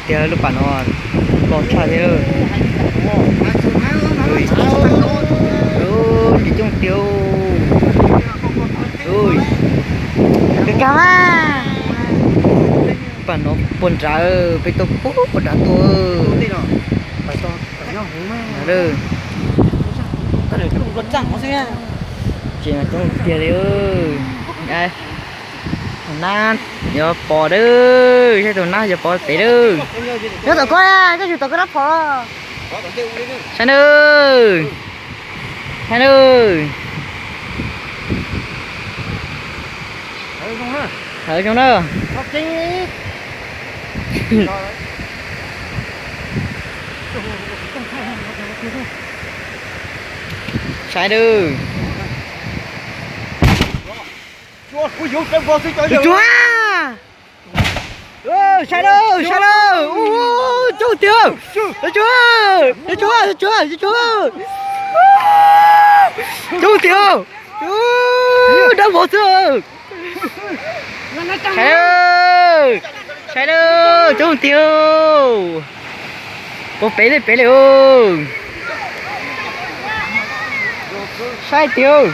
Tiag lub pas no los tshaj thiab. Ui, ui, coob tiag. Ui, kawg kawg mas. Pas no puag nrad, peb tuaj puag nrad tuaj. Ces coob tiag li. Tus nab yuav pom dawb, saib tus nab yuav pom pem dawb. Nyob tom koj, koj yug tom koj nab phom. Saib nawb, saib nawb. Hawv zoo na. Saib dawb. Tsuag, saib dawb, saib dawb. Coob tiag. Tsuag, tsuag, tsuag. Coob tiag. Dawb vog xwb. Saib, saib, coob tiag. Puag pem li pem li. Saib tiag.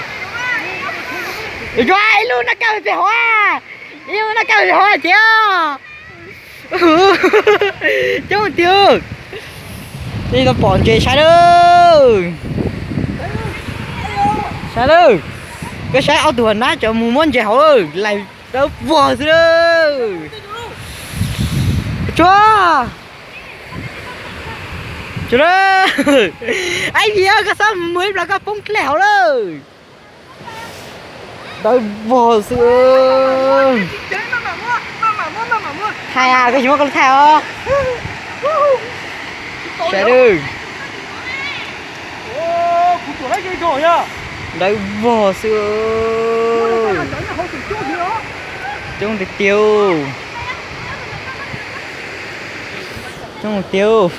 Yuav ib lub nab kaj pem hov, ib lub nab kaj pem hov tiag. Coob tiag. Tej no pom ntses saib lawm. Saib lawm. Koj saib ob tug nab cov mus muab ntses hauv lawm, lais dawb vog xwb lawm. Tsuag, tsuag lawm. Aib viv, koj xob mus ib plag koj poob dlej hauv lawm. Dawb vog xwb. Thaij, koj tsis muab koj thaij os. Saib dawb. Dawb vog xwb. Coob tiag tiag. Coob tiag.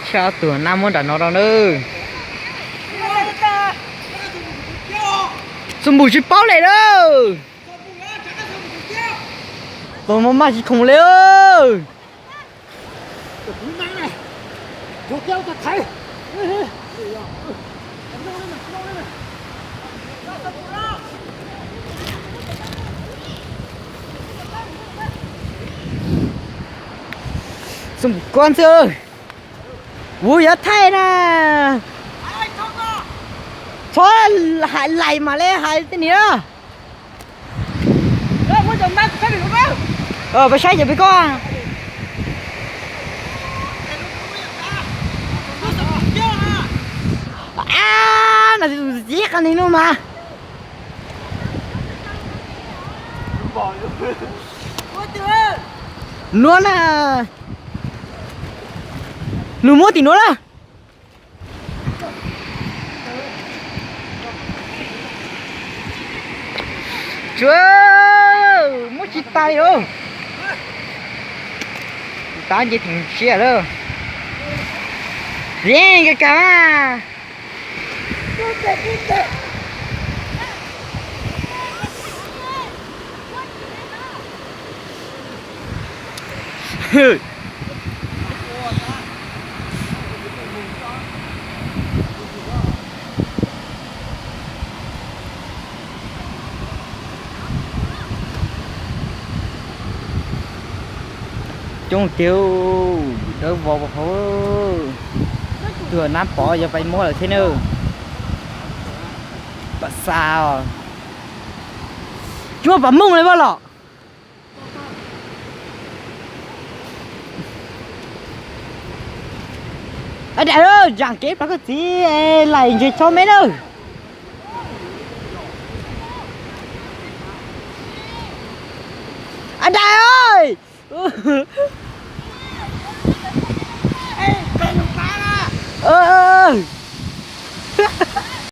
Saib ob tug nab muab nram no rau nawb. Xub npum tsis paub li lawm. Tus no maj tsis khoom li. Xub npum koj ntxwg, kuv yuav thaij na. Txhob hais lais mam li hais tej niag. Peb saib ces peb koj. A, no tus txiv qab ni no mas. Nuav na. Nws muab tim nuav na. Tsuag, muab tsis tas li os. Tab nce theem siab lawm. Yeej kawg kawg mas. Coob tiag, dawb vog hauv. Tuag nab pov yog pais muab lawm thiab na. Pam xav os. Tsis muaj pam mooj li vaj los. Dais, zaam kev pab koj txiv, lais ntses tso me na. Dais,